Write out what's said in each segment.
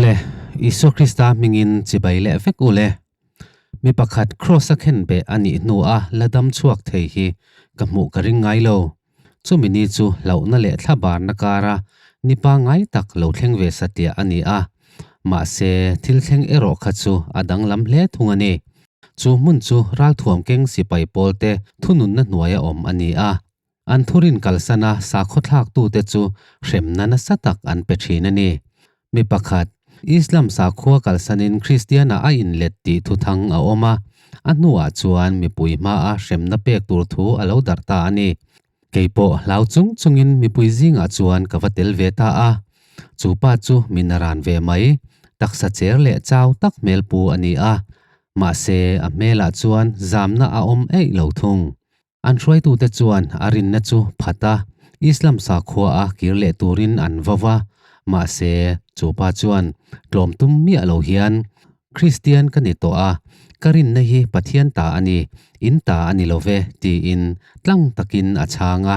Awle, Isua Krista hmingin chibai leh vek u le. Mi pakhat Kraws-a khenbeh a nih hnua la dam chhuak thei hi ka hmuh ka ring ngai lo. Chumi ni chu hlauhna leh thlabarna kara ni pangngai tak lo thleng ve satliah a ni a. Mahse, thil thleng erawh kha chu a danglam hle thung a ni. Chu hmun chu ralthuam keng sipai pawlte thununna hnuaia awm a ni a. An thurin kalsana sakhaw thlaktute chu hremna nasa tak an pe thin a ni. Mi pakhat, Islam sakhua kalsanin Kristiana a inlet tih thuthang a awm a, a hnuah chuan mipui hmaa hremna pek tur thu a lo darh ta a ni. Kei pawh hlau chung chungin mipui zingah chuan ka va tel ve ta a. Chu pa chu mi naran ve mai, taksa cher leh chau tak hmel pu a ni a. Mahse, a hmelah chuan zamna a awm eih lo thung. An hruaitute chuan a rinna chu phat a, Islam sakhua a kir leh turin an vo va, mahse, chu pa chuan tlawm tum miah lo hian, Kristian ka ni tawh a, ka rinna hi Pathian ta a ni, in ta a ni lo ve, tiin tlang takin a chhang a.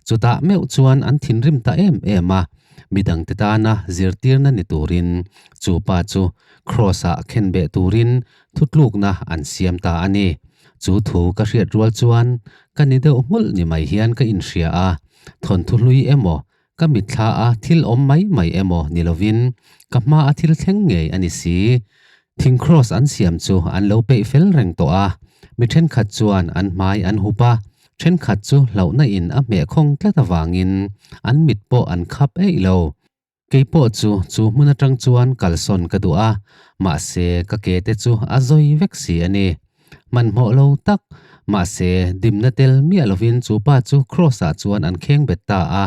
Chutah meuh chuan an thinrim ta em em a, midangte tana zirtirna ni turin chu pa chu Kraws-ah khenbeh turin thutlukna an siam ta a ni. Chu thu ka hriat rual chuan ka ni deuh hmulh ni mai hian ka inhria a, thawnthu hlui emaw, ka mitthla a thil awm mai mai emaw ni lovin ka hma a thil thleng ngei a ni si. Thing kraws an siam chu an lo peih fel reng tawh a, mi thenkhat chuan an hmai an hup a, thenkhat chu hlauhna in a hmeh khawng tlat avangin an mit pawh an khap eih lo. Kei pawh chu chu hmun atang chuan kalsawn ka duh a, mahse ka ke te chu a zawi vek si a ni. Hmanhmawh lo tak, mahse dimna tel miah lovin chu pa chu Kraws-ah chuan an kheng bet ta a.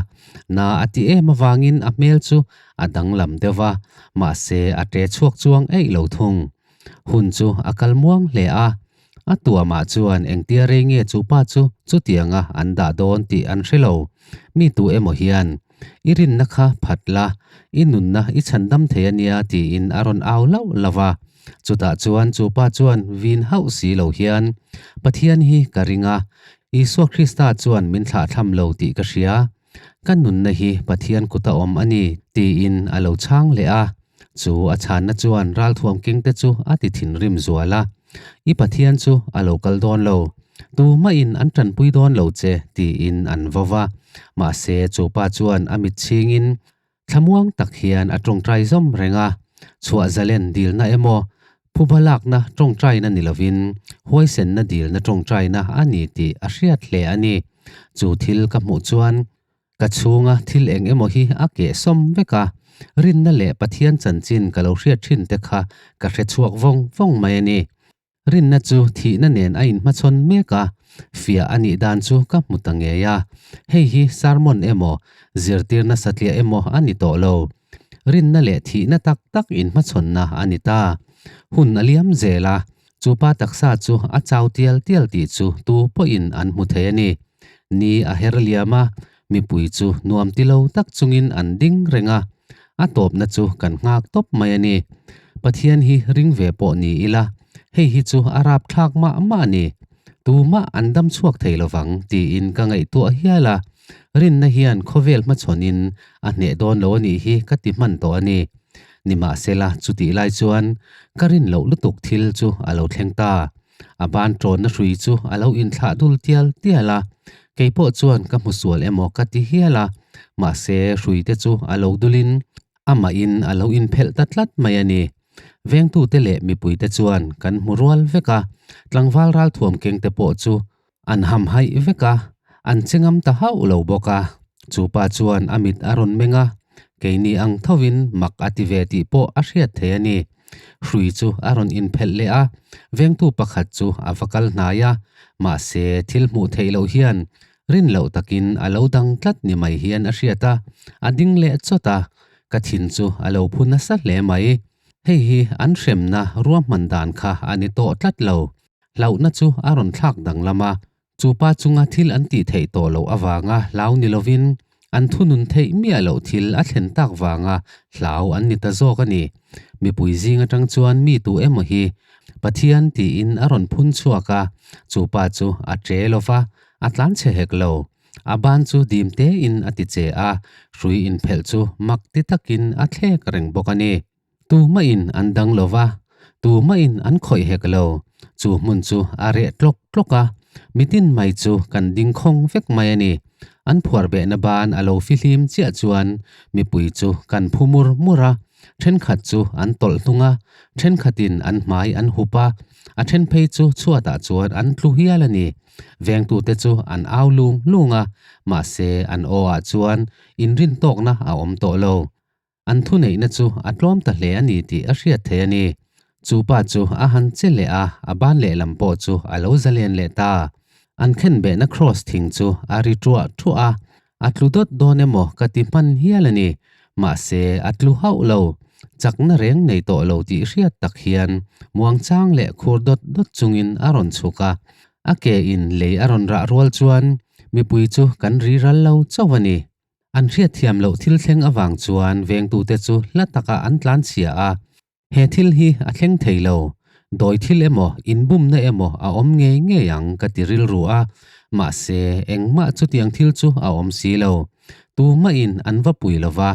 Na a ti em avangin a hmel chu a danglam deuh va, mahse a ṭe chhuak chuang eih lo thung. Hun chu a kal muang hle a, a tuamah chuan engtia rei nge chu pa chu chutianga an dah dawn tih an hre lo. Mi tu emaw hian I rinna kha phat la, i nunna i chhandam thei a nia tiin a rawn au lauh lauh a. Chutah chuan chu pa chuan vin hauh si lo hian, Pathian hi ka ring a, Isua Krista chuan min thlahthlam lo tih ka hria. Ka nunna hi Pathian kuta awm a ni tiin a lo chhang leh a. Chu a chhanna chuan ralthuam kengte chu a ti thinrim zual a. I Pathian chu a lo kal dawn lo. Tumahin an tanpui dawn lo che tiin an vo va. Mahse chu pa chuan a mit chhingin thlamuang tak hian a tawngtai zawm reng a. Chhuah zalen dilna emaw, phuba lakna tawngtaina ni lovin huaisenna dilna tawngtaina a ni tih a hriat hle a ni. Chu thil ka hmuh chuan Ka chhunga thil eng emaw hi a keh sawm vek a, rinna leh Pathian chanchin ka lo hriat thin te kha ka hre chhuak vawng vawng mai a ni. Rinna chu thihna nen a inhmachhawn mek a, fiah a nih dan chu ka hmu ta ngei a. Hei hi sermon emaw, zirtirna satliah emaw a ni tawh lo. Rinna leh thihna tak tak inhmachhawnna a ni ta. Hun a liam zel a, Chu pa taksa chu a chau tial tial tih chu tu pawhin an hmu thei a ni. Ni a her liam a, mipui chu nuam ti lo tak chungin an ding reng a, a tawpna chu kan nghak tawp mai a ni. Pathian hi ring ve pawh ni ila, hei hi chu a rapthlak mah mah a ni. Tumah an dam chhuak thei lovang tiin ka ngaihtuah hial a, rinna hian khawvel hmachhawnin a hneh dawn lo a nih hi ka ti hman tawh a ni. Nimahsela, chutih lai chuan ka rin loh lutuk thil chu a lo thleng ta. A ban ṭawnna hrui chu a lo inthlah dul tial tial a, kei pawh chuan ka hmu sual emaw ka ti hial a, mahse hrui te chu a lo dulin amahin a lo inphelh ta tlat mai a ni. Vengtute leh mipuite chuan kan hmu rual vek a, tlangval ralthuam kengte pawh chu an hamhaih vek a, an che ngam ta hauh lo bawk a. Chu pa chuan a mit a rawn meng a, keini ang thovin mak a ti ve tih pawh a hriat thei a ni. Hrui chu a rawn inphelh leh a, vengtu pakhat chu a va kal hnai a, mahse thil hmuh theih loh hian rin loh takin a lo dang tlat ni mai hian a hriat a, a ding leh chawt a, ka thin chu a lo phu nasa hle mai. Hei hi an hremna ruahman dan kha a ni tawh tlat lo. Hlauhna chu a rawn thlak danglam a, chu pa chunga thil an tih theih tawh loh avanga hlau ni lovin an thunun theih miah loh thil a thlen tak vanga hlau an ni ta zawk a ni. Mipui zing atang chuan mi tu emaw hi Pathian tiin a rawn phun chhuak a, chu pa chu a che lo va, a tlan chhe hek lo. A ban chu dim tein a ti che a, hrui inphelh chu mak ti takin a thlek reng bawk a ni. Tumah in an dang lo va, tumah in an khawih hek lo. Chu hmun chu a reh tlawk tlawk a, mitin mai chu kan ding khawng vek mai a ni. An phuar behna ban a lo fihlim chiah chuan mipui chu kan phu mur mur a, thenkhat chu an tawlh hnung a, thenkhatin an hmai an hup a, a then phei chu chhuatah chuan an tlu hial a ni. Vengtute chu an au lung lung a, mahse an aw ah chuan inrintawkna a awm tawh lo. An thuneihna chu a tlawm ta hle a ni tih a hriat thei a ni. Chu pa chu a han che leh a, a ban lehlam pawh chu a lo zalen leh ta. An khenbehna kraws thing chu a ri ṭuah ṭuah a, a tlu dawt dawn emaw ka ti hman hial a ni. Mahse, a tlu hauh lo. Chakna reng nei tawh lo tih hriat tak hian muangchang leh khur dawt dawt chungin a rawn chhuk a. A ke in lei a rawn rah rual chuan mipui chu kan ri ral lo chauh a ni. An hriatthiam loh thil thleng avang chuan vengtute chu hla takah an tlanchhia a, he thil hi a thleng thei lo, dawi thil emaw inbumna emaw a awm ngei ngei ang ka ti rilru a, mahse engmah chutiang thil chu a awm si lo. Tumahin an va pui lo va,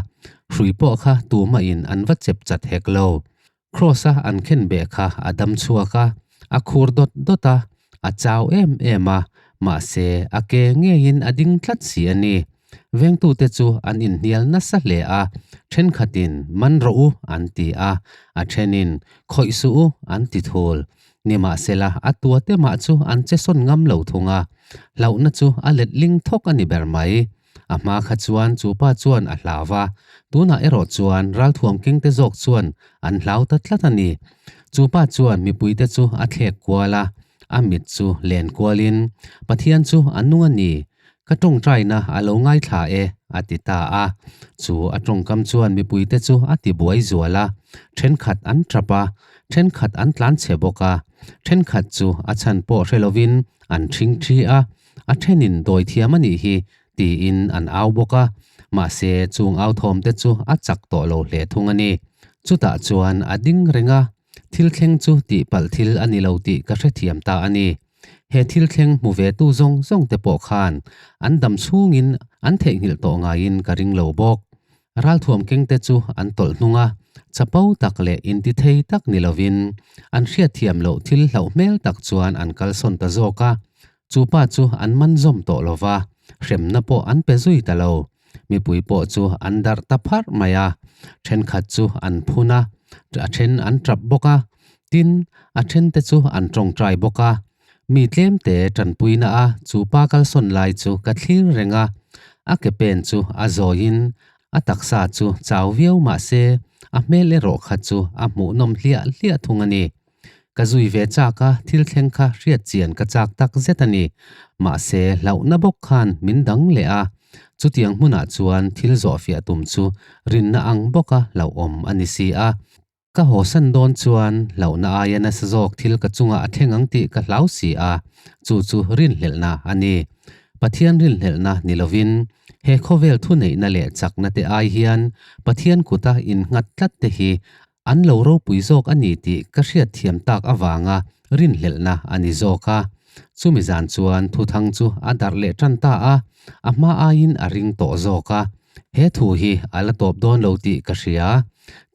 hrui pawh kha tumahin an va chep chat hek lo. Kraws-a an khen beh kha a dam chhuak a, a khur dawt dawt a, a chau em em a, mahse a ke ngeiin a ding tlat si a ni. Vengtute chu an inhnial nasa hle a, thenkhatin man rawh u an ti a, a thenin khawih suh u an ti thul. Nimahsela a tuate mah chu an che sawn ngam lo thung a, hlauhna chu a let ling thawk a ni ber mai. A hma kha chuan chu pa chuan a hlau va, tunah erawh chuan ralthuam kengte zawk chuan an hlau ta tlat a ni. Chu pa chuan mipuite chu a thlek kual a, a mit chu len kualin, Pathian chu a nung a ni, ka tawngtaina a lo ngaithla e, a ti ta a. Chu a tawngkam chuan mipuite chu a ti buai zual a, thenkhat an tap a, thenkhat an tlanchhe bawk a, thenkhat chu a chhan pawh hre lovin an thing thi a, A thenin dawi thiam a nih hi tiin an au bawk a, mahse chung au thawm te chu a chak tawh lo hle thung a ni. Chutah chuan a ding reng a, thil thleng chu tihpalh thil a ni lo tih ka hrethiam ta a ni. He thil thleng hmu ve tu zawng zawng te pawh khan an dam chhungin an theihnghilh tawh ngaiin ka ring lo bawk. Ralthuam kengte chu an tawlh hnung a, chapo tak leh intithei tak ni lovin an hriatthiam loh thil hlauh hmel tak chuan an kalsawn ta zawk a. Chu pa chu an man zawm tawh lo va, hremna pawh an pe zui ta lo. Mipui pawh chu an darh ta pharh mai a, thenkhat chu an phun a, a then an tap bawk a, tin, a thente chu an tawngtai bawk a. Mi tlemte tanpuina a chu pa kalsawn lai chu ka thlir reng a, a ke pen chu a zawiin a taksa chu chau viau mah se a hmel erawh kha chu a hmuhnawm hliah hliah thung a ni. Ka zui ve chak a, thil thleng kha hriat chian ka chak tak zet a ni. Mahse, hlauhna bawk khan min dang leh a. Chutiang hmunah chuan thil zawhfiah tum chu rinna ang bawka hlauhawm a ni si a. Ka hawsan dawn chuan hlauhna aia nasa zawk thil ka chungah a thleng ang tih ka hlau si a, chu chu rinhlelhna a ni. Pathian rinhlelhna ni lovin, he khawvel thuneihna leh chakna te ai hian Pathian kuta innghat tlat te hi An lo ropui zawk a ni tih ka hriat thiam tak avanga rinhlelhna a ni zawk a. Chumi zan chuan thuthang chu a darh leh tan ta a, a hma aiin a ring tawh zawk a. He thu hi a la tawp dawn lo tih ka hria.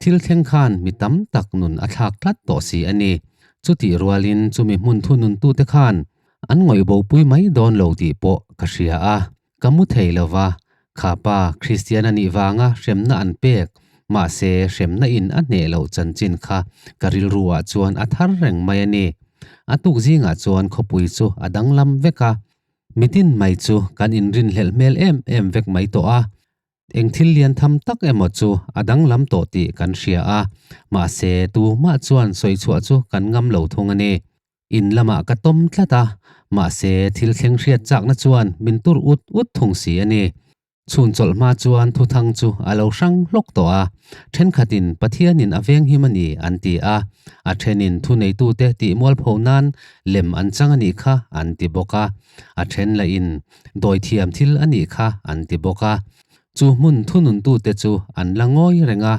Thil thleng khan mi tam tak nun a thlak tlat tawh si a ni. Chutih rualin chumi hmun thununtute khan an ngawih bopui mai dawn lo tih pawh ka hria a. Ka mu thei lo va, kha pa Kristian a nih vanga hremna an pek, mahse hremna in a hneh loh chanchin kha ka rilru ah chuan a thar reng mai a ni. A tuk zingah chuan khawpui chu a danglam vek a, mitin mai chu kan inrinhlelh hmel em em vek mai tawh a, eng thil lian tham tak emaw chu a danglam tawh tih kan hria a, mahse tumah chuan sawichhuah chu kan ngam lo thung a ni. In lamah ka tawm tlat a, mahse thil thleng hriat chakna chuan min tur ut ut thung si a ni. Chhun chawlh hma chuan thuthang chu a lo hrang hlawk tawh a, thenkhatin Pathianin a venghim a ni an ti a, a thenin thuneitute tih mualpho nan lem an chang a nih kha an ti bawk a, a then lahin dawithiam thil a nih kha an ti bawk a. Chu hmun thununtute chu an la ngawi reng a,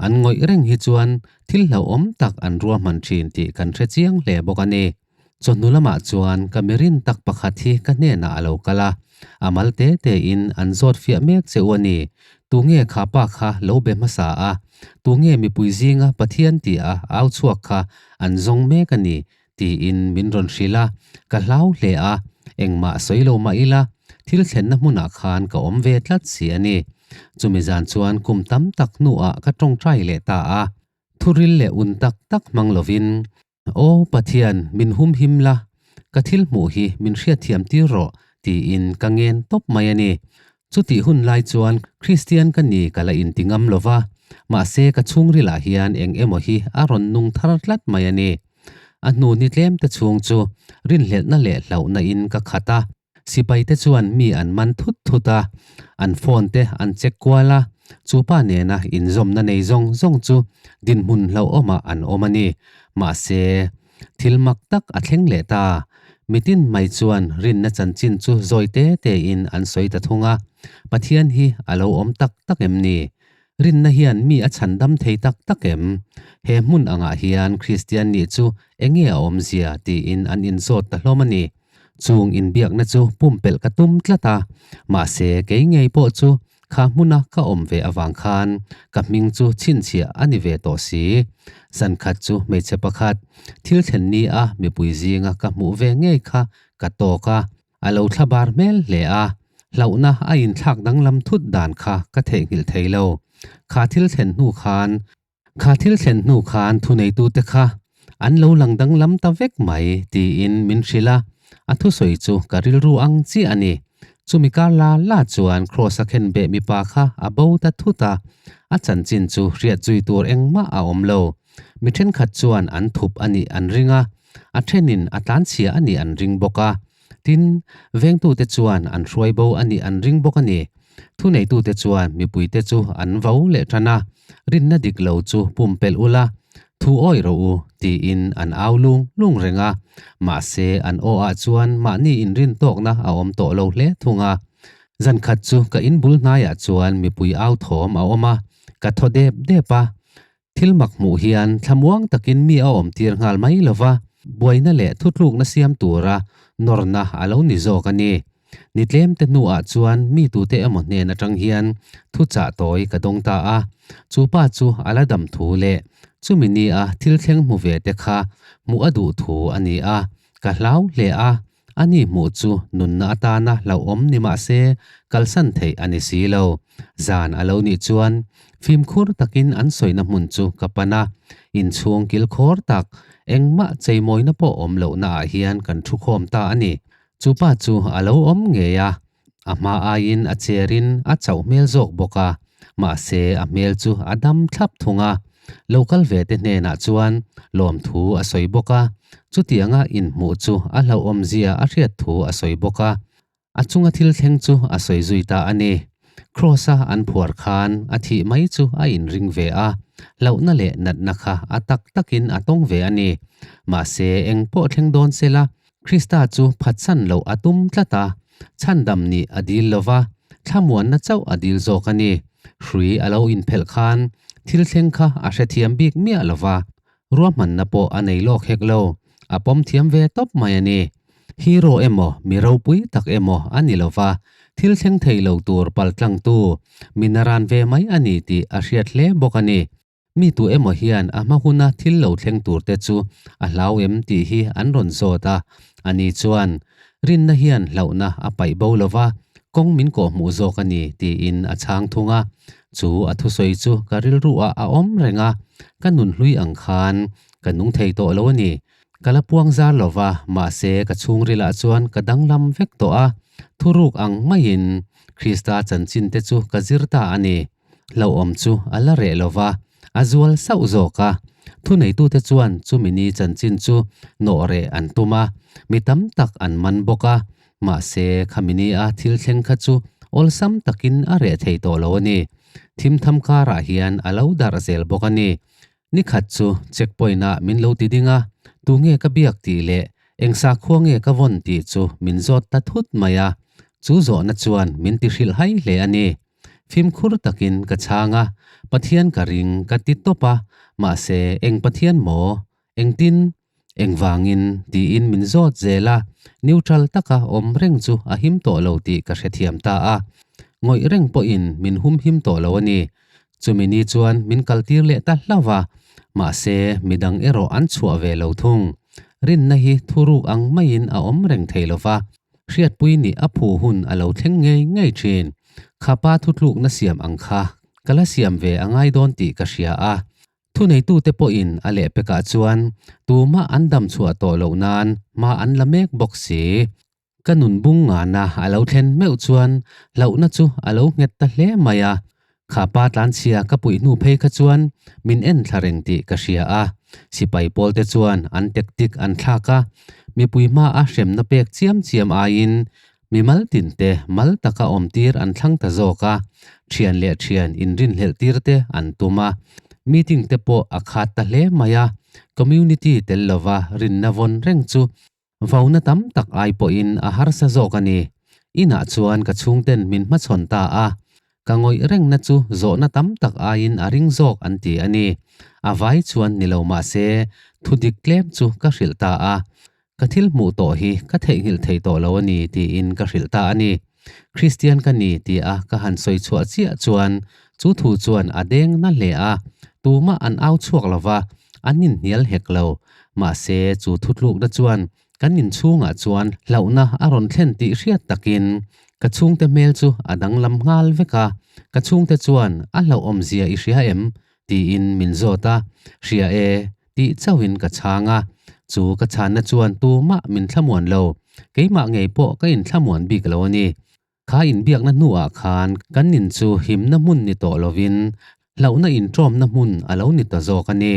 An ngawih reng hi chuan thil hlauhawm tak an ruahman thin tih kan hre chiang hle bawk a ni. Chawhnu lamah chuan ka mirin tak pakhat hi ka hnenah a lo kal a, a mal te tein an zawt fiah mek che u a ni. Tunge kha pa kha lo be hmasa a, tunge mipui zinga Pathian tih a au chhuak kha an zawng mek a ni tiin min rawn hrilh a, ka hlau hle a, engmah sawi lo mah ila thil thlenna hmunah khan ka awm ve tlat si a ni. Chumi zan chuan kum tam tak hnuah ka tawngtai leh ta a, thuril leh un tak tak hmang lovin, Aw Pathian, min humhim la, ka thil hmuh hi min hriatthiam tir rawh tiin ka ngen tawp mai a ni. Chutih hun lai chuan Kristian ka ni ka la inti ngam lo va, mahse ka chhungrilah hian eng emaw hi a rawn nung thar tlat mai a ni. A hnu ni tlem te chhung chu rinhlelhna leh hlauhna in ka khat a, sipai te chuan mi an man thut thut a, an phone te an check kual a, chu pa nena inzawmna nei zawng zawng chu dinhmun hlauhawmah an awm a ni. Mahse, Thil mak tak a thleng leh ta. Mitin mai chuan rinna chanchin chu zawi te tein an sawi ta thung a. Pathian hi a lo awm tak tak em ni? Rinna hian mi a chhandam thei tak tak em? He hmun angah hian Kristian nih chu enge a awmzia tiin an inzawt ta hlawm a ni. Chung inbiakna chu pumpelh ka tum tlat a, mahse kei ngei pawh chu Kha hmuna ka awm ve avang khan ka hming chu chhinchhiah a ni ve tawh si. Zankhat chu hmeichhe pakhat thil thlen ni a mipui zinga ka hmuh ve ngei kha ka tawk a, a lo thla bar hmel hle a, hlauhna a inthlak danglam thut dan kha ka theihnghilh thei lo. Kha thil thlen hnu khan Kha thil thlen hnu khan thuneitute kha an lo lang danglam ta vek mai tiin min hrilh a, a thusawi chu ka rilru ang chiah a ni. Chumi kar la la chuan Kraws-a khenbeh mipa kha a bo ta thut a, a chanchin chu hriat zui tur engmah a awm lo. Mi thenkhat chuan an thup a nih an ring a, a thenin a tlanchhia a nih an ring bawk a. Tin, vengtute chuan an hruai bo a nih an ring bawk a ni. Thuneitute chuan mipuite chu an vo leh tan a, rinna dik lo chu pumpelh ula, thu awih rawh u, tiin an au lung lung reng a. Mahse, an aw ah chuan mahni inrin tawkna a awm tawh lo hle thung a. Zankhat chu ka inbul hnaiah chuan mipui au thawm a awm a, ka thaw dep dep a. Thil mak hmuh hian thlamuang takin mi a awmtir nghal mai lo va, buaina leh thutlukna siam tura nawrna a lo ni zawk a ni. Ni tlemte hnuah chuan mi tute emaw hnen atang hian thuchah tawi ka dawng ta a, chu pa chu a la dam thu leh chumi nia thil thleng hmu ve te kha hmuh a duh thu a ni a, ka hlau hle a, Ani hmuh chu nunna atana hlauhawm ni mah se kalsan theih a ni si lo. Zan a lo nih chuan fimkhur takin an sawina hmun chu ka pan a, inchhung kilkhawr tak engmah cheimawina pawh awm lohna ah hian kan thukhawm ta a ni. Chu pa chu a lo awm ngei a, a hma aiin a cherin a chauh hmel zawk bawk a, mahse a hmel chu a dam thlap thung a. Lo kal ve te hnenah chuan lawmthu a sawi bawk a, chutianga inhmuh chu a hlauhawmzia a hriat thu a sawi bawk a. A chunga thil thleng chu a sawi zui ta a ni. Kraws-a an phuar khan a thih mai chu a inring ve a, hlauhna leh natna kha a tak takin a tawng ve a ni. Mahse eng pawh thleng dawn sela, Krista chu phatsan loh a tum tlat a, chhandam nih a dil lo va, thlamuanna chauh a dil zawk a ni. Hrui a lo inphelh khan thil thleng kha a hrethiam bik miah lo va, ruahmanna pawh a nei lawk hek lo, a pawm thiam ve tawp mai a ni. Hero emaw, mi ropui tak emaw a ni lo va, thil thleng thei lo tur paltlangtu, mi naran ve mai a ni tih a hriat hle bawk a ni. Mi tu emaw hian a hma huna thil lo thleng tur te chu a hlau em tih hi an rawn zawt a, ani chuan, Rinna hian hlauhna a paih bo lo va, kawng min kawhhmuh zawk a ni, tiin a chhang thung a. Chu a thusawi chu ka rilruah a awm reng a, ka nun hlui ang khan ka nung thei tawh lo a ni. Ka la puang zar lo va, mahse ka chhungrilah chuan ka danglam vek tawh a, thuruk ang maiin Krista chanchin te chu ka zir ta a ni. Hlauhawm chu a la reh lo va, a zual sauh zawk a. Thuneitute chuan chumi ni chanchin chu nawh reh an tum a, mi tam tak an man bawk a. Mahse, khami nia thil thleng kha chu awlsam takin a reh thei tawh lo a ni. Thimtham karah hian a lo darh zel bawk a ni. Nikhat chu checkpoint-ah min lo ti ding a, tunge ka biak tih leh eng sakhua nge ka vawn tih chu min zawt ta thut mai a. Chu zawhna chuan min ti hrilh hai hle a ni. Fimkhur takin ka chhang a, Pathian ka ring ka ti tawp a, mahse eng Pathian maw? Engtin? Engvangin? tiin min zawt zel a, neutral taka awm reng chu a him tawh lo tih ka hrethiam ta a. Ngawih reng pawhin min humhim tawh lo a ni. Chumi ni chuan min kaltir leh ta hlauh a, mahse midang erawh an chhuah ve lo thung. Rinna hi thuruk ang maiin a awm reng thei lo va, hriatpui nih a phu hun a lo thleng ngei ngei thin. Khapa thutlukna siam ang kha ka la siam ve a ngai dawn tih ka hria a, Thuneitute pawhin a lehpekah chuan tumah an dam chhuah tawh loh nan hma an la mek bawk si. Ka nun bung ngana a lo thlen meuh chuan hlauhna chu a lo nghet ta hle mai a. Kha pa tlanchhia ka puih hnu phei kha chuan min en thla reng tih ka hria a. Sipai pawlte chuan an tactic an thlak a, mipui hmaa hremna pek chiam chiam aiin Mi mal tinte mal taka awmtir an thlang ta zawk a, thian leh thian inrinhlelh tir te an tum a, meeting te pawh a khat ta hle mai a, community tel lova rinna vawn reng chu vauna tam tak ai pawhin a harsa zawk a ni. Inah chuan ka chhungten min hmachhawn ta a, ka ngawih rengna chu zawhna tam tak aiin a ring zawk an ti a ni. A vai chuan ni lo mah se thudik tlem chu ka hrilh ta a, Ka thil hmuh tawh hi ka theihnghilh thei tawh lo a ni tiin ka hrilh ta a ni. Kristian ka ni ti a ka han sawi chhuah chiah chuan chu thu chuan a deng na hle a, tumah an au chhuak lo va, an inhnial hek lo. Mahse chu thutlukna chuan kan inchhungah chuan hlauhna a rawn thlen tih hriat takin ka chhungte hmel chu a danglam nghal vek a, ka chhungte chuan a hlauhawmzia i hria em? tiin min zawt a, hria e. Tih chauhin ka chhang a, chu ka chhanna chuan tumah min thlamuan lo, keimah ngei pawh ka inthlamuan bik lo a ni. Kha inbiakna hnuah khan kan in chu himna hmun ni tawh lovin hlauhna inṭawmna hmun a lo ni ta zawk a ni.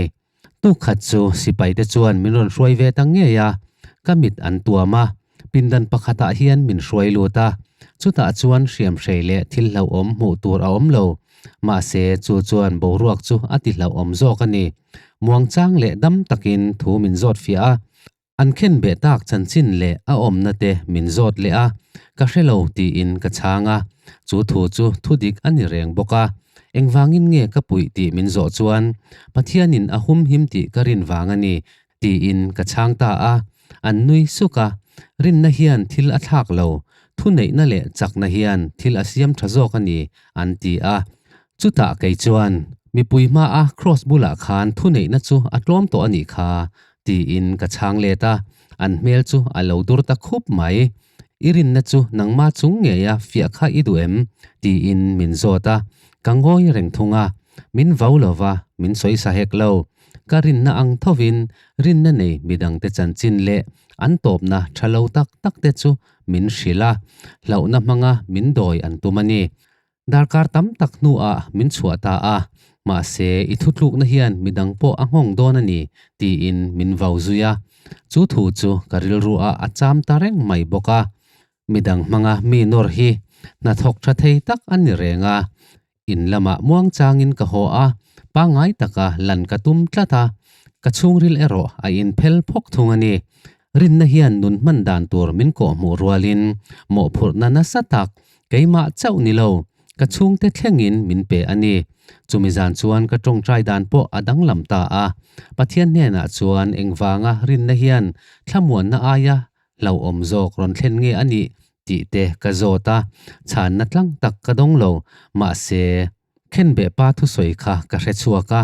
Tukkhat chu sipaite chuan min rawn hruai ve ta ngei a, ka mit an tuam a, pindan pakhatah hian min hruai lut a, chutah chuan hriamhrei leh thil hlauhawm hmuh tur a awm lo, mahse chu chuan boruak chu a ti hlauhawm zawk a ni. Muangchang leh dam takin thu min zawt fiah a, an khen beh tak chanchin leh a awmna te min zawt leh a, ka hre lo tiin ka chhang a, chu thu chu thu dik a ni reng bawk a, engvangin nge ka puih tih min zawh chuan Pathianin a humhim tih ka rin vang a ni tiin ka chhang ta a, an nui suk a, rinna hian thil a thlak lo, thuneihna leh chakna hian thil a siam tha zawk a ni an ti a. Chutah kei chuan, Mipui hmaa Kraws bulah khan thuneihna chu a tlawm tawh a nih kha, tiin ka chhang let a, an hmel chu a lo dur ta khup mai. I rinna chu nangma chung ngeia fiah kha i duh em? tiin min zawt a, ka ngawi reng thung a, min vau lo va, min sawi sa hek lo. Ka rinna ang thovin rinna nei midangte chanchin leh an tawpna tha lo tak takte chu min hrilh a, hlauhna hmanga min dawi an tum a ni. Darkar tam tak hnuah min chhuah ta a, mahse i thutlukna hian midang pawh a nghawng dawn a ni, tiin min vau zui a. Chu thu chu ka rilru ah a cham ta reng mai bawk a. Midang hmanga mi nawr hi hnathawk tha thei tak a ni reng a. In lamah muangchangin ka haw a, pangngai taka lan ka tum tlat a, ka chhungril erawh a inphel phawk thung a ni. Rinna hian nun hman dan tur min kawhhmuh rualin mawhphurhna nasa tak Keimah chauh ni lo, ka chhungte thlengin min pe a ni. Chumi zan chuan ka tawngtai dan pawh a danglam ta a. Pathian hnenah chuan engvanga rinna hian thlamuanna aia hlauhawm zawk rawn thlen nge a nih tih te ka zawt a, chhanna tlang tak ka dawng lo. Mahse, khenbeh pa thusawi kha ka hre chhuak a,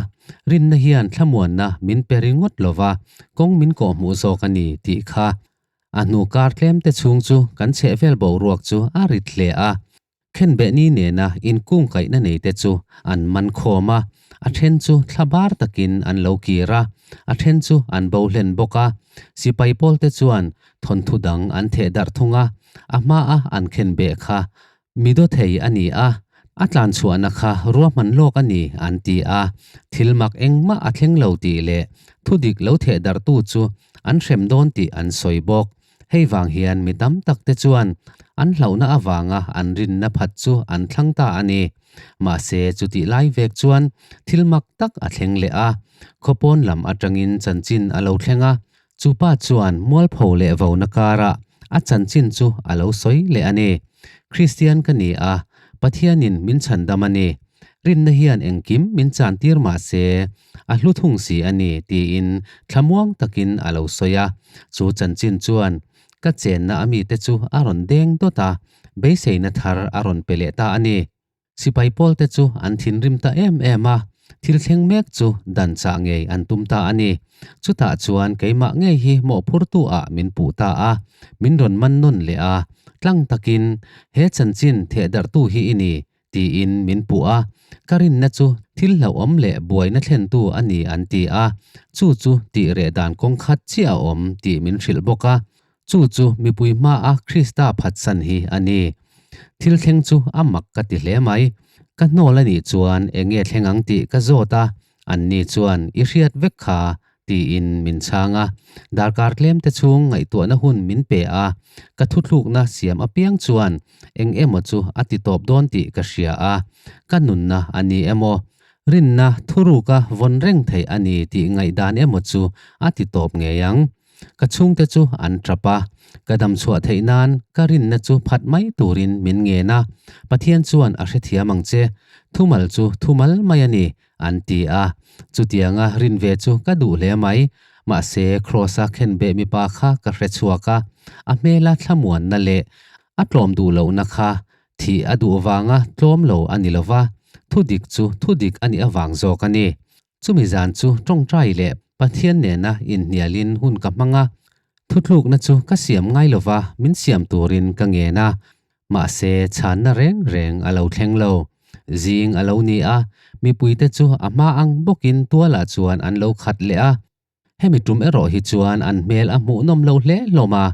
rinna hian thlamuanna min pe ringawt lo va, kawng min kawhhmuh zawk a ni tih kha. A hnu kar tlem te chhung chu kan chhehvel boruak chu a rit hle a, khenbehni nena inkungkaihna nei te chu an man khawm a, a then chu thla bar takin an lo kir a, a then chu an bo hlen bawk a. Sipai pawl te chuan thawnthu dang an theh darh thung a, a hmaa an khenbeh kha Mi daw thei a ni a, a tlan chhuahna kha ruahman lawk a ni an ti a, thil mak engmah a thleng lo tih leh thudik lo theh darhtu chu an hrem dawn tih an sawi bawk. Hei vang hian mi tam tak te chuan an hlauhna avanga an rinna phat chu an thlang ta a ni. Mahse chutih lai vek chuan thil mak tak a thleng leh a, khawpawn lam atangin chanchin a lo thleng a, Chu pa chuan mualpho leh vona karah a chanchin chu a lo sawi leh a ni. Kristian ka ni a, Pathianin min chhandam a ni. Rinna hian engkim min chantir mah se, a hlu thung si a ni, tiin thlamuang takin a lo sawi a. Chu chanchin chuan ka chenna a mite chu a rawn deng dawt a. beiseina thar a rawn pe leh ta a ni. Sipai pawlte chu an thinrim ta em em a, thil thleng mek chu dan chah ngei an tum ta a ni. Chutah chuan keimah ngei hi mawhphurtu ah min puh ta a, min rawn man nawn leh a, tlang takin, He chanchin thehdarhtu hi i ni, tiin min puh a, ka rinna chu thil hlauhawm leh buaina thlentu a ni an ti a, chu chu tih reh dan kawng khat chiah a awm tih min hrilh bawk a, chu chu mipui hmaa Krista phatsan hi a ni. Thil thleng chu a mak ka ti hle mai. Ka hnawl a nih chuan eng nge thleng ang tih ka zawt a, anni chuan i hriat vek kha tiin min chhang a, darkar tlemte chhung ngaihtuahna hun min pe a, ka thuthlukna siam apiang chuan eng emaw chu a ti tawp dawn tih ka hria a, ka nunna a ni emaw, rinna thuruka vawn reng theih a ni tih ngaihdan emaw chu a ti tawp ngei ang. Ka chhungte chu an tap a, ka dam chhuah theih nan ka rinna chu phat mai turin min ngen a, Pathian chuan a hrethiam ang che, thumal chu thumal mai a ni, an ti a. Chutianga rin ve chu ka duh hle mai, mahse Kraws-a khenbeh mipa kha ka hre chhuak a, a hmela thlamuanna leh a tlawm duh lohna kha thih a duh vanga tlawm lo a ni lova, thudik chu thudik a nih avang zawk a ni. Chumi zan chu tawngtai leh Pathian nena inhnialin hun ka hmang a, thutlukna chu ka siam ngai lova min siam turin ka ngen a, mahse chhanna reng reng a lo thleng lo. Zing a lo ni a, mipuite chu a hma ang bawkin tualah chuan an lo khat leh a. Hemi tum erawh hi chuan an hmel a hmuhnawm lo hle hlawm a,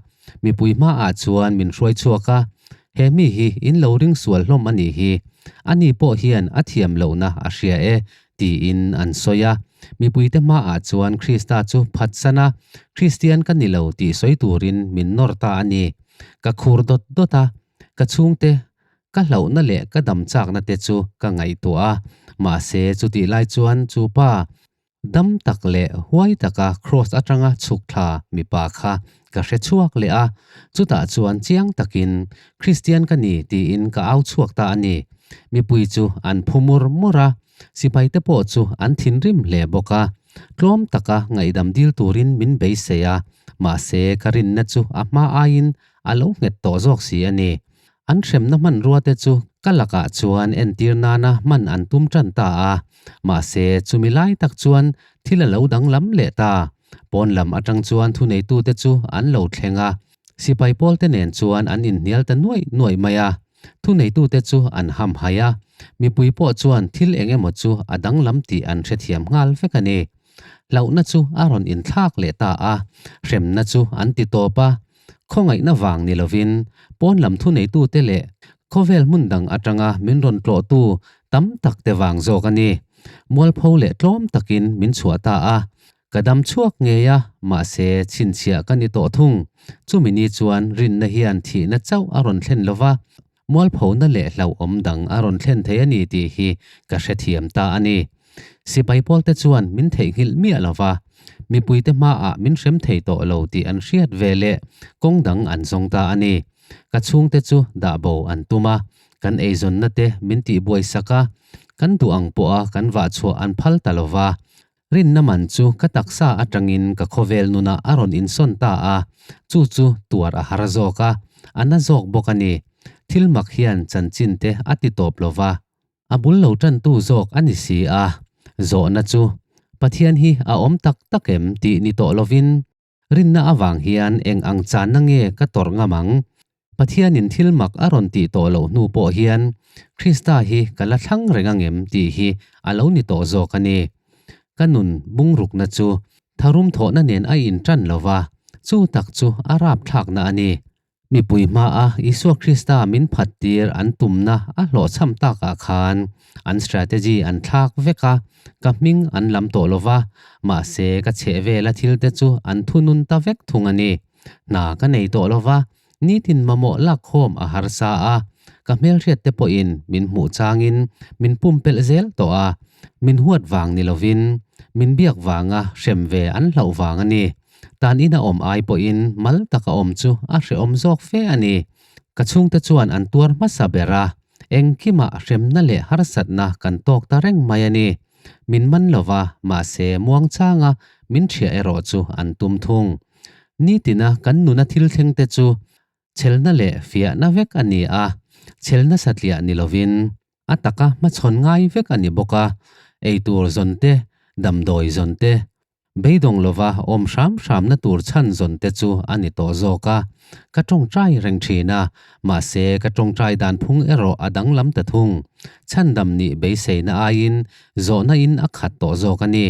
mipui hmaah chuan min hruai chhuak a, he mi hi in lo ring sual hlawm a nih hi, ani pawh hian a thiam lohna a hria e, tiin an sawi a. Mipuite hmaah chuan Krista chu phatsan a, Kristian ka ni lo tih sawi turin min nawr ta a ni. Ka khur dawt dawt a, ka chhungte ka hlauhna leh ka dam chakna te chu ka ngaihtuah a, mahse chutih lai chuan chu pa, Dam tak leh huai taka Kraws atanga chhuk thla mipa kha ka hre chhuak leh a, chutah chuan chiang takin Kristian ka ni tiin ka au chhuak ta a ni. Mipui chu an phu mur mur a, sipaite pawh chu an thinrim hle bawk a. Tlawm taka ngaihdam dil turin min beisei a, mahse ka rinna chu a hma aiin a lo nghet tawh zawk si a ni. An hremna hmanruate chu ka lakah chuan entir nana hman an tum tan ta a, mahse chumi lai tak chuan thil a lo danglam leh ta. Pawn lam atang chuan thuneitute chu an lo thleng a, sipai pawlte nen chuan an inhnial ta nuaih nuaih mai a. Thuneitute chu an hamhaih a, mipui pawh chuan thil eng emaw chu a danglam tih an hrethiam nghal vek a ni. Hlauhna chu a rawn inthlak leh ta a, hremna chu an ti tawp a, Khawngaihna vang ni lovin pawn lam thuneitute leh khawvel hmun dang atanga min rawn tlawhtu tam tak te vang zawk a ni. Mualpho leh tlawm takin min chhuah ta a, ka dam chhuak ngei a, mahse chhinchhiah ka ni tawh thung. Chumi ni chuan rinna hian thihna chauh a rawn thlen lova, mualphona leh hlauhawm dang a rawn thlen thei a ni tih hi ka hrethiam ta a ni. Sipai pawlte chuan min theihnghilh miah lo va, mipuite hmaah min hrem thei tawh lo tih an hriat ve leh kawng dang an zawng ta a ni. Ka chhungte chu dah bo an tum a, kan eizawnna te min tihbuai sak a, kan duh ang pawha kan vah chhuah an phal ta lo va. Rinna man chu ka taksa atangin ka khawvel nunah a rawn insawn ta a, chu chu tuar a har zawk a, a na zawk bawk a ni. Thil mak hian chanchin te a ti tawp lo va. A bul lo tantu zawk a ni si a, zawhna chu, Pathian hi a awm tak tak em tih ni tawh lovin, rinna avang hian eng ang channa nge ka tawrh ngam ang? Pathianin thil mak a rawn tih tawh loh hnu pawh hian Krista hi ka la thlang reng angem tih hi a lo ni tawh zawk a ni. Ka nun bungrukna chu tharum thawhna nen a intan lo va, chu tak chu a rapthlakna a ni. Mipui hmaa Isua Krista min phattir an tumna a hlawhchham takah khan an strategy an thlak vek a, ka hming an lam tawh lo va, mahse ka chhehvela thilte chu an thunun ta vek thung a ni. Hna ka nei tawh lo va, nitin mamawh lakkhawm a harsa a, ka hmelhriatte pawhin min hmuh changin min pumpelh zel tawh a, min huat vang ni lovin min biak vanga hrem ve an hlauh vang a ni. Tan ina awm ai pawhin mal taka awm chu a hrehawm zawk fe a ni. Ka chhungte chuan an tuar hmasa ber a, engkimah hremna leh harsatna kan tawk ta reng mai a ni. Min man lova, mahse muangchanga min ṭhiah erawh chu an tum thung. Nitina kan nuna thil thlengte chu. Chhelna leh fiahna vek a ni a, chhelna satliah ni lovin a taka hmachhawn ngai vek a ni bawk a, eitur zawn te, damdawi zawn te, beidawng lova awm hram hramna tur chhan zawn te chu a ni tawh zawk a. Ka tawngtai reng thin a, mahse ka tawngtai dan phung erawh a danglam ta thung. Chhandam nih beiseina aiin zawhna in a khat tawh zawk a ni.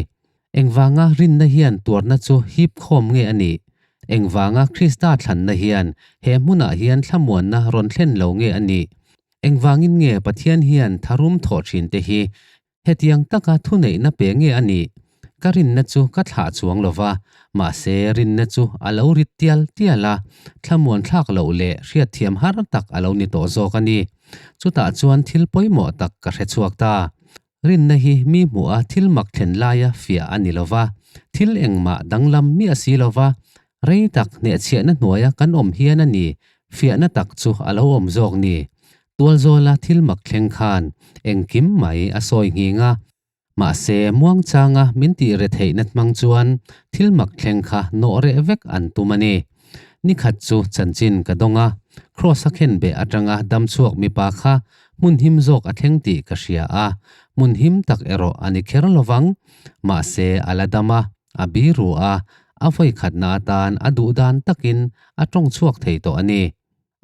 Engvanga rinna hian tuarna chu hip khawm nge a nih? Engvanga Krista thlanna hian he hmunah hian thlamuanna rawn thlen lo nge a nih? Engvangin nge Pathian hian tharum thawh thinte hi hetiang taka thuneihna pe nge a nih? Ka rinna chu ka thlah chuang lo va, mahse rinna chu a lo rit tial tial a, thlamuan thlak loh leh hriatthiam har tak a lo ni tawh zawk a ni. Chutah chuan thil pawimawh tak ka hre chhuak ta. Rinna hi mi hmuh a thil mak thlen laia fiah a ni lo va, thil engmah danglam miah si lo va, rei tak hnehchhiahna hnuaia kan awm hian a ni fiahna tak chu a lo awm zawk ni. Tualzawla thil mak thleng khan engkim mai a sawi nghing a, mahse muangchanga min tih re theihna hmang chuan thil mak thleng kha nawh reh vek an tum a ni. Nikhat chu chanchin ka dawng a, Kraws a khenbeh atanga damchhuak mipa kha Hmun him zawk a thleng tih ka hria a, hmun him tak erawh a ni kher lovang. Mahse, a la dam a, a biru a, a vawikhatna atan a duh dan takin a tawng chhuak thei tawh a ni.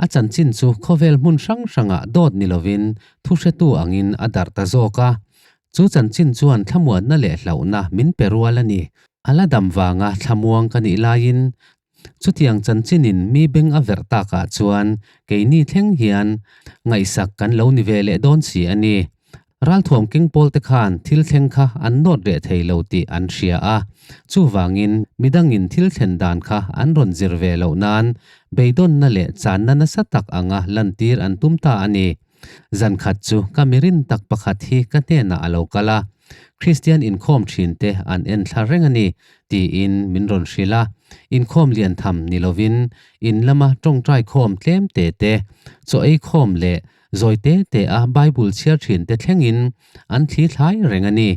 A chanchin chu khawvel hmun hrang hrangah dawt ni lovin thuhretu angin a darh ta zawk a. Chu chanchin chuan thlamuanna leh hlauhna min pe rual a ni. A la dam vanga thlamuang ka nih laiin Chutiang chanchinin mi beng a verh takah chuan keini thleng hian ngaihsak kan lo ni ve leh dawn si a ni. Ralthuam keng pawlte khan thil thleng kha an nawt reh thei lo tih an hria a, chuvangin midangin thil thlen dan kha an rawn zir ve loh nan beidawnna leh channa nasa tak anga lantir an tum ta a ni. Zan khat chu ka mirin tak pakhat hi ka hnenah a lo kal a, Kristian inkhawm thinte an en thla reng a ni tiin min rawn hrilh a, inkhawm lian tham ni lovin in lama tawngtai khawm tlem te te, chaw ei khawm leh zawi te te a Bible chhiar thinte thlengin an thli thlai reng a ni.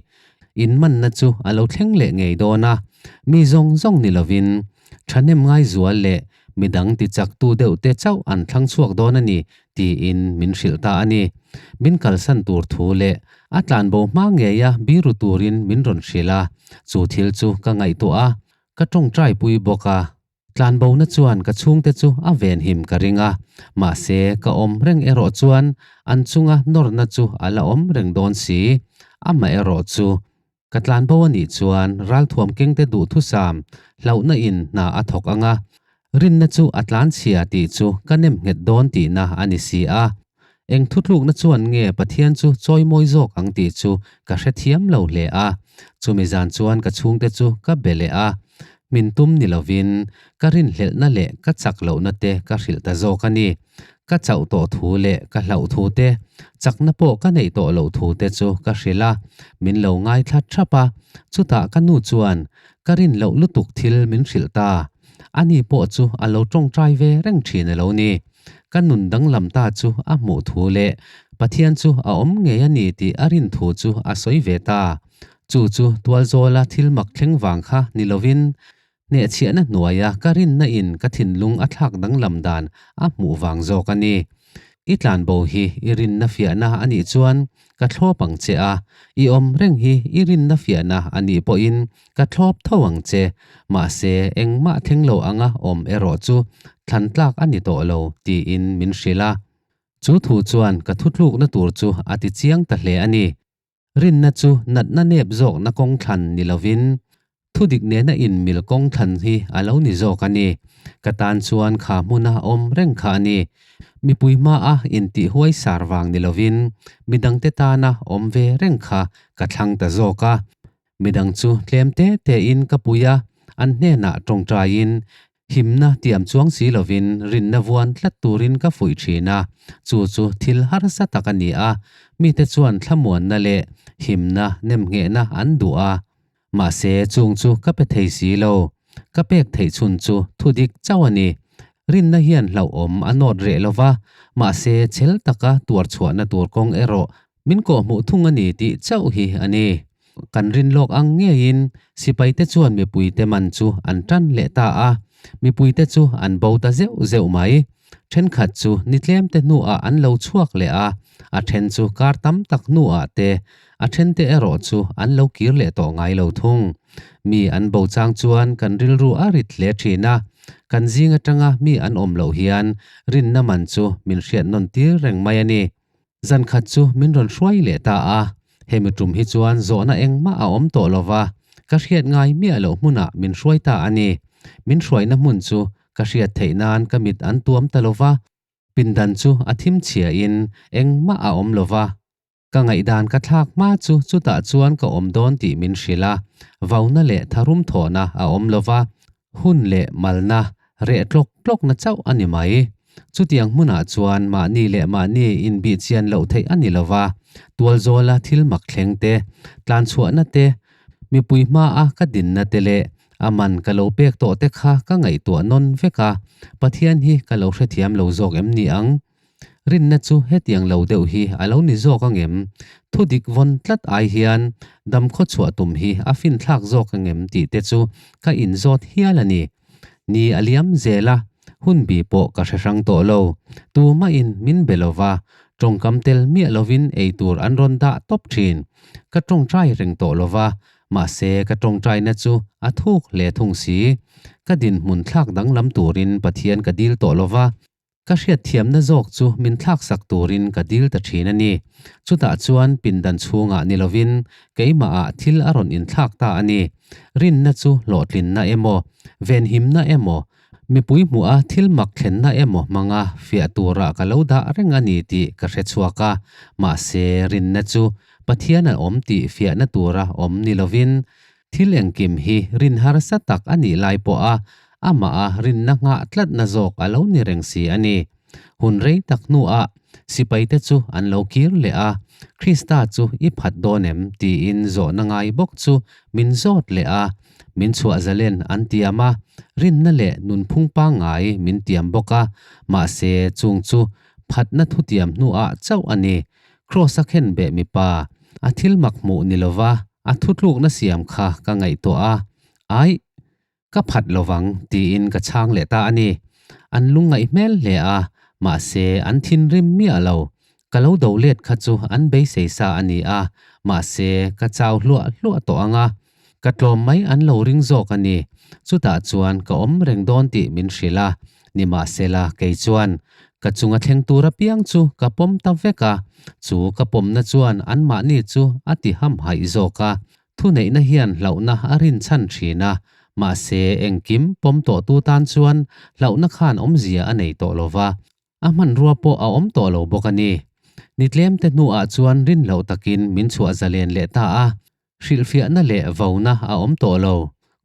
In manna chu a lo thleng leh ngei dawn a, mi zawng zawng ni lovin thahnem ngaizual leh midang tichaktu deuh te chauh an thlang chhuak dawn a ni tiin min hrilh ta a ni. Min kalsan tur thu leh a tlanbo hma ngeia biru turin min rawn hrilh a, chu thil chu ka ngaihtuah a, ka tawngtai pui bawk a. Tlanbona chuan ka chhungte chu a venhim ka ring a, mahse ka awm reng erawh chuan an chunga nawrna chu a la awm reng dawn si. Amaherawh chu ka tlanbo a nih chuan ralthuam kengte duhthusam hlauhna in hna a thawk ang a, rinna chu a tlanchhia tih chu ka nem nghet dawn tihna a ni si a. Eng thutlukna chuan nge Pathian chu chawimawi zawk ang tih chu ka hrethiam lo hle a. Chumi zan chuan ka chhungte chu ka be leh a, min tum ni lovin ka rinhlelhna leh ka chak lohna te ka hrilh ta zawk a ni. Ka chauh tawh thu leh ka hlauh thu te, chakna pawh ka neih tawh loh thu te chu ka hrilh a, min lo ngaithla thap a. Chutah ka nu chuan ka rin loh lutuk thil min hrilh ta. Ani pawh chu a lo tawngtai ve reng thin a lo ni. Ka nun danglam ta chu a hmuh thu leh Pathian chu a awm ngei a ni tih a rin thu chu a sawi ve ta. Chu chu tualzawla thil mak thleng vang kha ni lovin hnehchhiahna hnuaia ka rinna in ka thinlung a thlak danglam dan a hmuh vang zawk a ni. I tlanbo hi i rinna fiahna a nih chuan ka thlawp ang che a, i awm reng hi i rinna fiahna a nih pawhin ka thlawp tho ang che, mahse engmah thleng lo anga awm erawh chu thlan tlak a ni tawh lo tiin min hrilh a. Chu thu chuan ka thutlukna tur chu a ti chiang ta hle a ni. Rinna chu natna nep zawkna kawng thlan ni lovin Thudik nena inmil kawng thlan hi a lo ni zawk a ni. Ka tan chuan kha hmuna awm reng kha a ni. Mipui hmaa intih huai sar vang ni lovin midangte tana awm ve reng kha ka thlang ta zawk a. Midang chu tlem te tein ka pui a, an hnenah tawngtaiin Himna tiam chuang si lovin rinna vuan tlat turin ka fuih thin a, chu chu thil harsa tak a ni a, mite chuan thlamuanna leh himna nemnghehna an duh a. Mahse chung chu ka pe thei si lo, ka pek theih chhun chu thudik chauh a ni. Rinna hian hlauhawm a nawt reh lo va, mahse chhel taka tuar chhuahna tur kawng erawh min kawhhmuh thung a ni tih chauh hi a ni. Kan rin lawk ang ngeiin sipaite chuan mipuite man chu an tan leh ta a, mipuite chu an bo ta zeuh zeuh mai. Thenkhat chu ni tlem te hnuah an lo chhuak leh a, a then chu kar tam tak hnuah te, a then te erawh chu an lo kir leh tawh ngai lo thung. Mi an bo chang chuan kan rilru a rit hle thin a, kan zing atanga mi an awm loh hian rinna man chu min hriat nawn tir reng mai a ni. Zan khat chu min rawn hruai leh ta a, hemi tum hi chuan zawhna engmah a awm tawh lo va, ka hriat ngai miah loh hmunah min hruai ta a ni. Min hruaina hmun chu ka hriat theih nan ka mit an tuam ta lo va, pindan chu a thim chhiain engmah a awm lo va. Ka ngaihdan ka thlak hma chu chutah chuan ka awm dawn tih min hrilh a, vauna leh tharum thawhna a awm lo va, hun leh malna reh tlawk tlawkna chauh a ni mai. Chutiang hmunah chuan mahni leh mahni inbihchian loh theih a ni lo va, tualzawla thil mak thleng te, tlanchhuahna te, mipui hmaa ka dinna te leh a man ka lo pek tawh te kha ka ngaihtuah nawn vek a, Pathian hi ka lo hrethiam lo zawk em ni ang? Rinna chu hetiang lo deuh hi a lo ni zawk angem? Thudik vawn tlat ai hian dam khawchhuah tum hi a finthlak zawk angem tih te chu ka inzawt hial a ni. Ni a liam zel a, hun bi pawh ka hre hrang tawh lo. Tumahin min be lo va, tawngkam tel miah lovin ei tur an rawn dah tawp thin. Ka tawngtai reng tawh lo va, mahse ka tawngtaina chu a thuk hle thung si. Ka dinhmun thlak danglam turin Pathian ka dil tawh lo va, Ka hriatthiamna zawk chu min thlaksak turin ka dil ta thin a ni. Chutah chuan pindan chhungah ni lovin keimahah thil a rawn inthlak ta a ni. Rinna chu hlawhtlinna emaw, venhimna emaw, mipui hmuha thil mak thlenna emaw hmanga fiah turah ka lo dah reng a ni tih ka hre chhuak a. Mahse, rinna chu Pathian a awm tih fiahna tura awm ni lovin Thil engkim hi rin harsa tak a nih lai pawha amaha rinna nghah tlatna zawk a lo ni reng si a ni. Hun rei tak hnuah sipaite chu an lo kir leh a, Krista chu i phat dawn em? tiin zawhna ngai bawk chu min zawt leh a, min chhuah zalen an tiam a, rinna leh nunphung pangngai min tiam bawk a, mahse chung chu phatna thutiam hnuah chauh a ni. Kraws a khen beh mipa, a thil mak hmuh ni lova a thutlukna siam kha ka ngaihtuah a, Aih, ka phat lovang tiin ka chhang leh ta a ni. An lungngaih hmel hle a, mahse an thinrim miah lo. Ka lo do let kha chu an beisei sa a ni a, mahse ka chau hluah hluah tawh ang a, ka tlawm mai an lo ring zawk a ni. Chutah chuan ka awm reng dawn tih min hrilh a, nimahsela kei chuan ka chunga thleng tur apiang chu ka pawm ta vek a, chu ka pawmna chuan anmahni chu a ti hamhaih zawk a. Thuneihna hian hlauhna a rinchhan thin a, mahse engkim pawm tawhtu tan chuan hlauhna khan awmzia a nei tawh lo va, A hmanrua pawh a awm tawh lo bawk a ni. Ni tlemte hnuah chuan rin loh takin min chhuah zalen leh ta a, hrilhfiahna leh vona a awm tawh lo.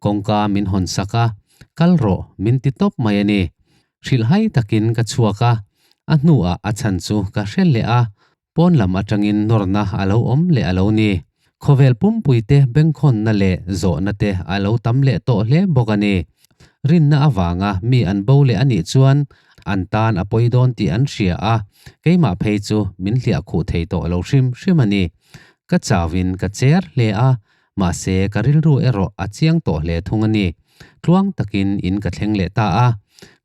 Kawngka min hawn sak a, kal rawh min ti tawp mai a ni. Hrilhhai takin ka chhuak a, a hnuah a chhan chu ka hre leh a, pawn lam atangin nawrna a lo awm leh a lo ni. Khawvel pumpuite bengkhawnna leh zawhna te a lo tam leh tawh hle bawk a ni. Rinna avanga mi an bo leh a nih chuan an tan a pawi dawn tih an hria a, keimah phei chu min hliah khuh thei tawh lo hrim hrim a ni. Ka chauhin ka cher hle a, mahse ka rilru erawh a chiang tawh hle thung a ni. Tluang takin in ka thleng leh ta a,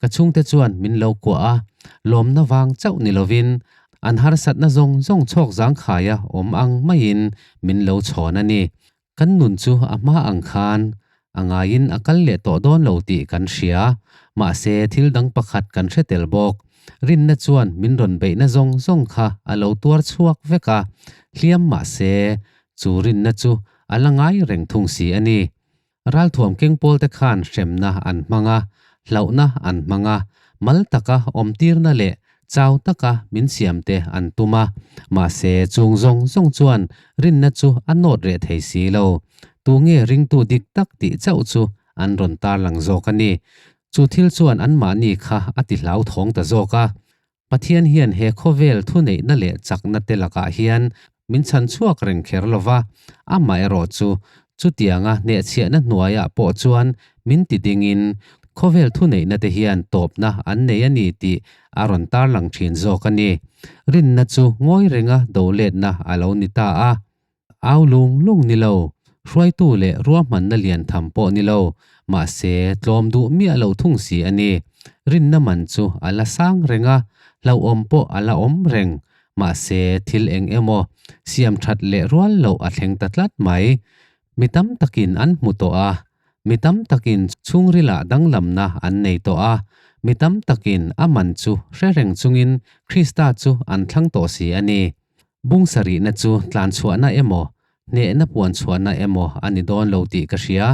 ka chhungte chuan min lo kuah a, lawmna vang chauh ni lovin an harsatna zawng zawng chhawk zangkhaia awm ang maiin min lo chhawn a ni. Kan nun chu a hma ang khan a ngaiin a kal leh tawh dawn lo tih kan hria, mahse thil dang pakhat kan hre tel bawk. Rinna chuan min rawn beihna zawng zawng kha a lo tuar chhuak vek a, hliam mahse chu rinna chu a la ngai reng thung si a ni. Ralthuam keng pawlte khan hremna an hmang a, hlauhna an hmang a, mal taka awmtirna leh chau taka min siamte an tum a, mahse chung zawng zawng chuan rinna chu a nawt reh thei si lo. Tunge ringtu dik tak tih chauh chu an rawn tarlang zawk a ni. Chu thil chuan anmahni kha a ti hlauthawng ta zawk a. Pathian hian he khawvel thuneihna leh chakna te lakah hian min chhan chhuak reng kher lo va, amaherawh chu chutianga hnehchhiahna hnuaiah pawh chuan min ti dingin khawvel thuneihna te hian tawpna an nei a ni tih a rawn tarlang thin zawk a ni. Rinna chu ngawi renga doletna a lo ni ta a. Au lung lung ni lo, hruaitu leh ruahmanna lian tham pawh ni lo, mahse tlawm duh miah lo thung si a ni. Rinna man chu a la sang reng a, hlauhawm pawh a la awm reng. Mahse, thil eng emaw siam that leh rual loh a thleng ta tlat mai. Mi tam takin an hmu tawh a, mi tam takin chhungrilah danglamna an nei tawh a, mi tam takin a man chu hre reng chungin Krista chu an thlang tawh si a ni. Bung sarihna chu tlanchhuahna emaw, hnehna puanchhuahna emaw a ni dawn lo tih ka hria.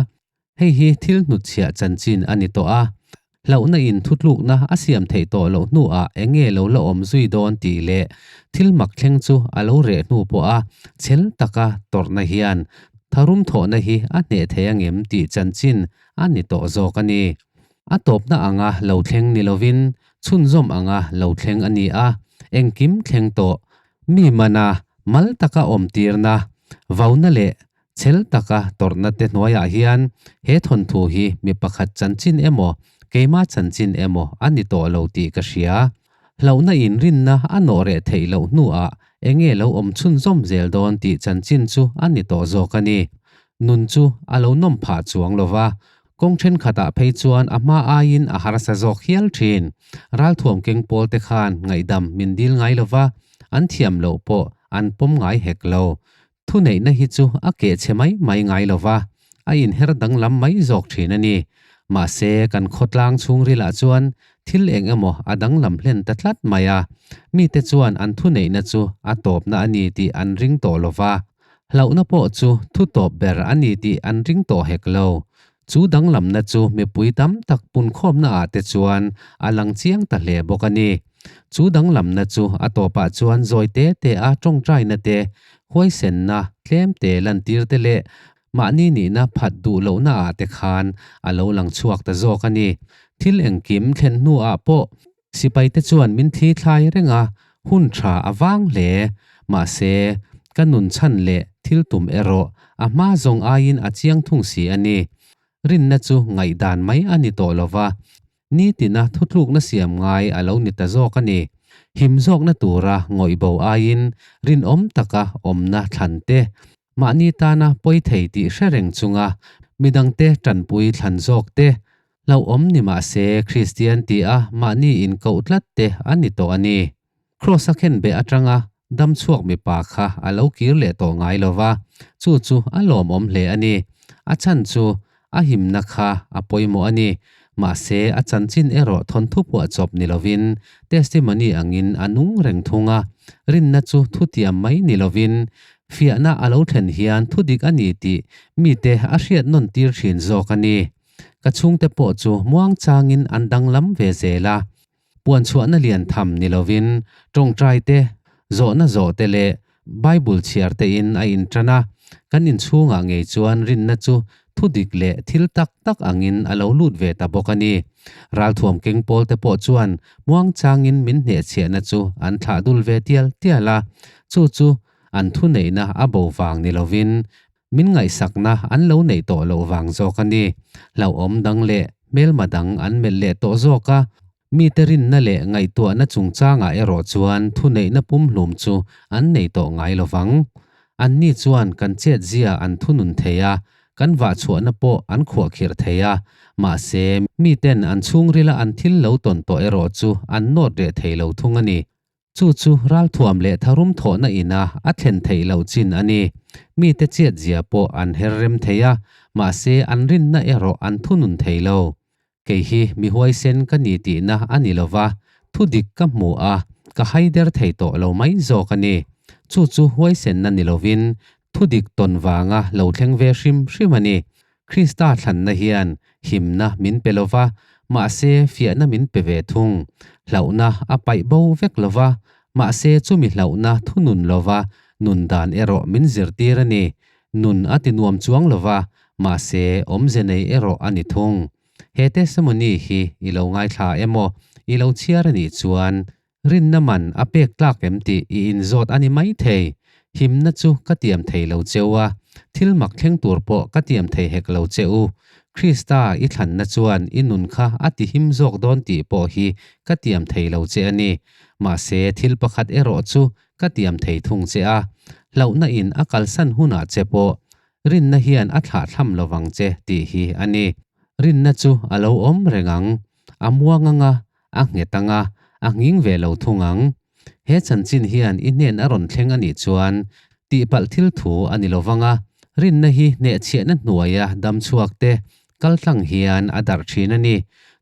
Hei hi thil hnutchhiah chanchin a ni tawh a, hlauhna in thutlukna a siam theih tawh loh hnuah eng nge lo la awm zui dawn tih leh thil mak thleng chu a lo reh hnu pawha chhel taka tawrhna hian tharum thawhna hi a hneh thei angem tih chanchin a ni tawh zawk a ni. A tawpna anga lo thleng ni lovin chhunzawm anga lo thleng a ni a, engkim thleng tawh mi mana mal taka awmtirna, vauna leh Chhel taka tawrhna te hnuaiah hian he thawnthu hi mi pakhat chanchin emaw, keima chanchin emaw a ni tawh lo tih ka hria. Hlauhna inrinna a nawh reh theih loh hnuah enge lo awm chhunzawm zel dawn tih chanchin chu a ni tawh zawk a ni. Nun chu a lo nawm phah chuang lo va, kawng thenkhatah phei chuan a hma aiin a harsa zawk hial thin. Ralthuam keng pawl te khan ngaihdam min dil ngai lo va, an thiam loh pawh an pawm ngai hek lo. Thuneihna hi chu a keh chhe mai mai ngai lo va, a inher danglam mai zawk thin a ni. Mahse, kan khawtlang chhungrilah chuan thil eng emaw a danglam hlen ta tlat mai a. Mite chuan an thuneihna chu a tawpna a ni tih an ring tawh lo va, hlauhna pawh chu thu tawp ber a ni tih an ring tawh hek lo. Chu danglamna chu mipui tam tak punkhawmna ah te chuan a lang chiang ta hle bawk a ni. Chu danglamna chu a tawpah chuan zawi te te a tawngtaina te, huaisenna tlem te lantir te leh mahni nihna phat duh lohna ah te khan a lo lang chhuak ta zawk a ni. Thil engkim thlen hnu ah pawh Sipaite chuan min thi thlai reng a, hun tha a vang hle. Mahse, ka nun chhan leh thil tum erawh a hma zawng aiin a chiang thung si a ni. Rinna chu ngaihdan mai a ni tawh lo va, nitina thutlukna siam ngai a lo ni ta zawk a ni. Him zawkna tura ngawih bo aiin rinawm taka awmna thlan te, mahni tana pawi thei tih hre reng chunga midangte tanpui thlan zawk te, Hlauhawm ni mah se Kristian ti a mahni inkoh tlat te a ni tawh a ni. Kraws a khenbeh atanga dam chhuak mipa kha a lo kir leh tawh ngai lo va, chu chu a lawmawm hle a ni. A chhan chu a himna kha a pawimawh a ni. Mahse a chanchin erawh thawnthu puah chawp ni lovin testimony angin a nung reng thung a, rinna chu thutiam mai ni lovin fiahna a lo thlen hian thudik a ni tih mite a hriat nawn tir thin zawk a ni. Ka chhungte pawh chu muang changin an danglam ve zel a, puan chhuahna lian tham ni lovin tawngtai te, zawhna zawh te leh Bible chhiar tein a intan a, kan inchhungah ngei chuan rinna chu thudik leh thil tak tak angin a lo lut ve ta bawk a ni. Ralthuam keng pawl te pawh chuan muang changin min hnehchhiahna chu an thlah dul ve tial tial a, chu chu an thuneihna a bo vang ni lovin Min ngaihsakna an lo neih tawh loh vang zawk a ni. Hlauhawm dang leh hmelma dang an melh leh tawh zawk a. Mite rinna leh ngaihtuahna chungchangah erawh chuan thuneihna pumhlum chu an nei tawh ngai lo vang. Anni chuan kan chetzia an thunun thei a, kan vahchhuahna pawh an khuahkhirh thei a. Mahse, miten an chhungrila an thil lo tawn tawh erawh chu an nawt reh thei lo thung a ni. Chu chu ralthuam leh tharum thawhna ina a thlen theih loh chin a ni. Mite chiatzia pawh an her rem thei a, mahse an rinna erawh an thunun thei lo. Kei hi mi huaisen ka ni tihna a ni lo va, thudik ka hmu a, ka haider thei tawh lo mai zawk a ni. Chu chu huaisenna ni lovin thudik tawn vanga lo thleng ve hrim hrim a ni. Krista thlanna hian himna min pe lo va, mahse fiahna min pe ve thung. Hlauhna a paih bo vek lo va, mahse chumi hlauhna thunun lo va nun dan erawh min zirtir a ni. Nun a ti nuam chuang lo va, mahse awmze nei erawh a ni thung. He testimony hi i lo ngaithla emaw, i lo chhiar a nih chuan Rinna man a pek tlak em tih i inzawt a ni mai thei. Himna chu ka tiam thei lo che u a, thil mak thleng tur pawh ka tiam thei hek lo che u. Krista i thlanna chuan i nun kha a ti him zawk dawn tih pawh hi ka tiam thei lo che a ni. Mahse thil pakhat erawh chu ka tiam thei thung che a, hlauhna in a kalsan hunah che pawh rinna hian a thlahthlam lovang che tih hi a ni. Rinna chu a lo awm reng ang. A muang anga, a nghet anga, a nghing ve lo thung ang. He chanchin hian i hnen a rawn thleng a nih chuan tihpalh thil thu a ni lovang a, rinna hi hnehchhiahna hnuaia dam chhuak te kal tlang hian a darh thin a ni.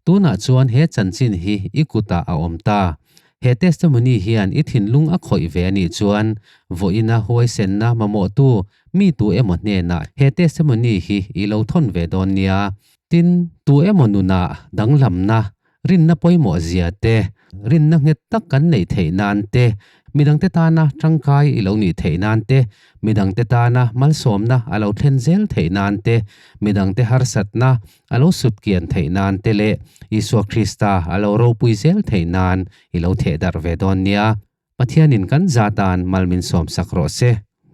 Tunah chuan he chanchin hi i kutah a awm ta. He testimony hian i thinlung a khawih ve a nih chuan vawiina huaisenna mamawhtu mi tu emaw hnenah he testimony hi i lo thawn ve dawn nia. Tin, tu emaw nunah danglamna Rinna pawimawh zia te, rinna nghet tak kan neih theih nan te, midangte tana tangkai i lo nih theih nan te, midangte tana malsawmna a lo thlen zel theih nan te, midangte harsatna a lo sutkian theih nan te leh Isua Krista a lo ropui zel theih nan i lo theh darh ve dawn nia. Pathianin kan zatan mal min sawmsak rawh se.